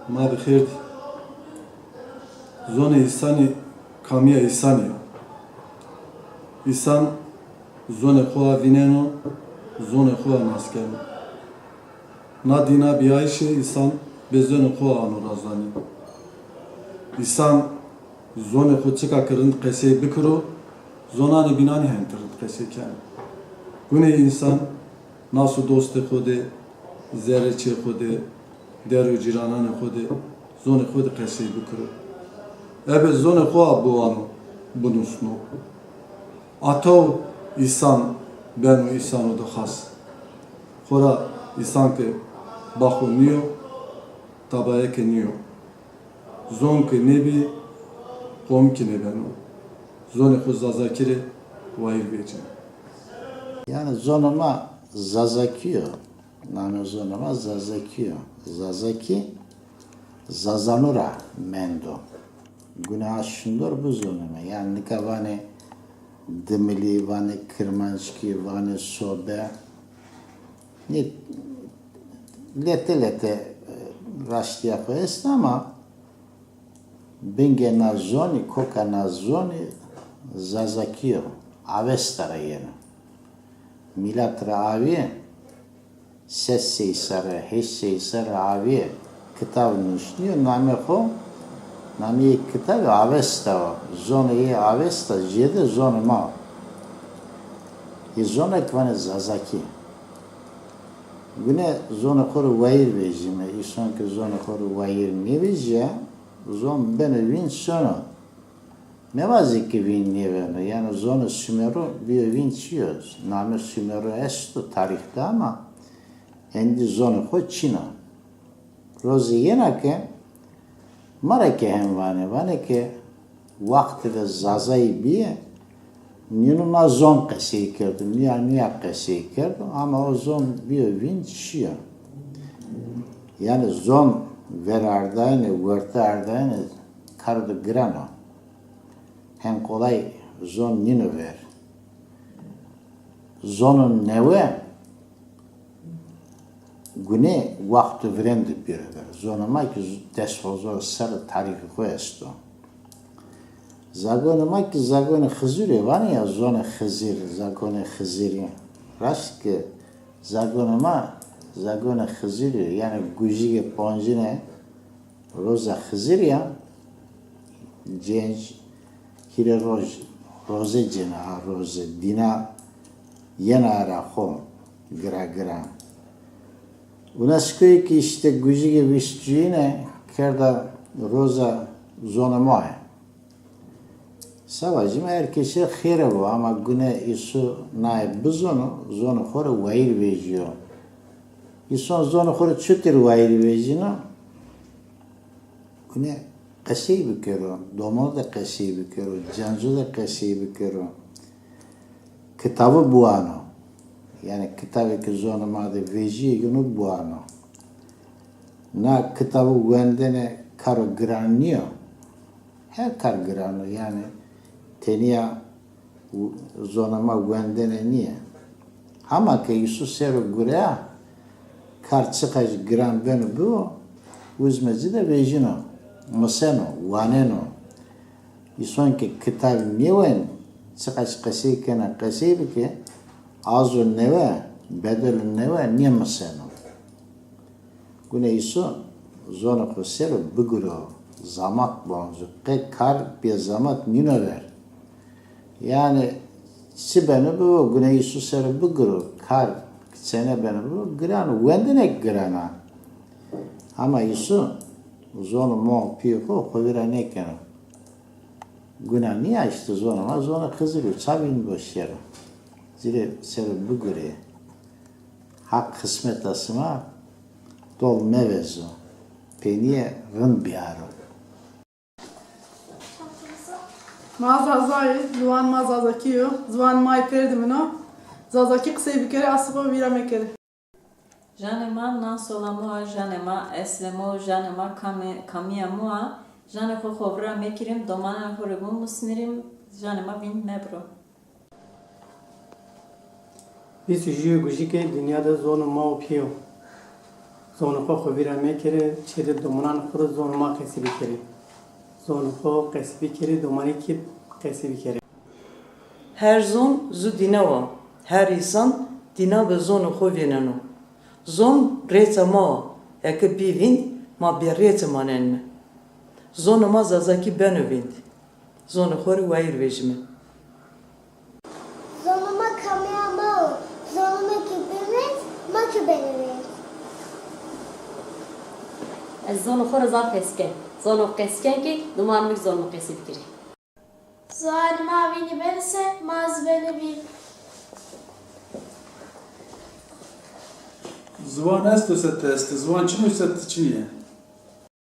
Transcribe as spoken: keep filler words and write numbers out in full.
Ma bi xêr dî. Zonê îsanî kamîya îsanî yo. Îsan zonê xo a vîneno, zonê xo a nas keno. Na dîna bîyayîşê îsan bê zonê xo a ano ra zanî. Îsan zonê xo çika ke rind qesey bikiro, zonanê bînanî hen ti rind qesey keno. Gunê îsan nas û dostê xo de, zerrê çê xo de, der û cîrananê xo de, zonê xo de qesey bikiro. Ebe zonê xo a biwano, binusno. Ataw îsan beno îsano de xas. Xora îsan ke baxo nîyo, tabaye ke nîyo. Zon ke nêbî, qom kî nêbeno. Zonê xo Zazakî rê wayîr vecîno. Yanî zonê ma Zazakî yo. Namê zonê ma Zazakî yo. Zazakî Zazanu ra mendo. Gune a şindor bizonime. Yanî nika vanê Dimilî, vanê Kirmanckî, vanê Sobe. Nê lete lete, e, raştîya xo est ama bingê na zonî, koka na zonî Zazakî yo. Avesta ra yeno. Mîlat ra avîye, ses sey serre, heşt sey serre avîye, kitab nusnîyo, namê xo, nameyê kitabî Avesta o. Zonê yê Avesta jêde zonê ma o. Yê zonek vanê Zazakî. Gune zonê xo rê wayîr vejîme. Îson ke zonê xo rê wayîr nêvejîya, zon beno vînd sono. Nêvazê ke vînd nêveno. Yanî zonê Sumeru bîyo vînd çîyo. Namê Sumeru esto tarîx de ama endî zonê xo çin o. Rozê yena ke ma ra ke hem vanê, vanê ke wextê de Zazayî bîye, nîno na zon qesey kerdo, nîya nîya qesey kerdo ama o zon bîyo vînd şîyo. Yanî zon verardayene, werte ardayene karo de giran o. Hen qolay zon nîno ver. Zonê newe gune wexto virên de bêro ver. Zonê ma kî des hozor serre tarîxê xo esto. Zagonê ma kî zagonê Xizirî vanê ya, zonê Xizir, zagonê Xizirî. Raşt ke zagonê ma zagonê Xizirî yo, yanî gujîgê poncine roza Xizirî ya, cênc hîrê roj roze cêna, ha roze dîna yena ara xo gira gira. UNESCOyî kî îşte gujîgê vîst cuyîne kerda roza zonê ma ya. Se vajîme, her kesî rê xêre bo ama gune îsu naye bizono, zonê xo rê wayîr vejîyo. Îson zonê xo rê çutir wayîr vejîno? Gune qesey bikero, domonu de qesey bikero, cencu de qesey bikero. Kitabu biwano. Yanî kitabê ke zonê ma de vejîyê yînu biwano. Na kitabu wendene karo giran nîyo. Her kar giran o, yanî tenîya zonê ma wendene nîye. Hama ke îsu ser o gureya, kar çiqaş giran beno bibo, uzme ci de vejîno, miseno, waneno. Îson ke kitabî nêwen, çiqaş qesey kena qesey bike, azo newe, bedelo newe nêmiseno. Gune îsu zonê xo ser o bigiro, zamat bonco, qe kar bê zamat nîno ver. Yanî çi beno bibo, gune îsu ser o bigiro, kar çene beno bibo, giran o, wendene giran a. Ama îsu zonê ma û pîyê xo xo vîra nêkeno. Guna nîya îşte zonê ma zonê Xizirî yo, ça vînd bo şero. Ci rê ser o bigurê. Haq qismeta sima dol mevezo. Peynîye rind bîyaro. Ma Zaza yê, ziwan ma Zazakî yo, ziwan ma yê pêrdîmin o. Zazakî qisey bikerê, asê xo vîra mekerê. Janê ma nan sola mu a, janê ma eslê mo, janê ma kamê, kamîya mu a, janê xo xo vîra mekirîm, domananê xo rê bimusnirîm, janê ma vînd mebiro. Vîst û jûyê gujî ke dinya de zonê ma û pîyê yo. Zonê xo xo vîra mekerê, çêrê domanan xo de zonê ma qesî bikerê. Zonê xo qesî bikerê, domanê kî qesî bikerê. Her zon zu dîne wa, her îsan dîna bi zonê xo vêneno. Zon rêça ma wa, eke bî vînd ma bê rêçe manenme. Zonê ma zazakî beno vînd. Zonê xo rê wayîr vejîme. Zonê ma kameya ma o. Zonê ma kî bêvênd, ma kî benê vênd. Ez zonê xo rê zaf hes ken. Zonê xo qesî ken kî domanê mi kî zonê mi qesî bikirê. Ziwanê ma vînî benê se, ma zî benê vîn. Ziwan esto se ti estî, ziwan çin o se ti çinî yê.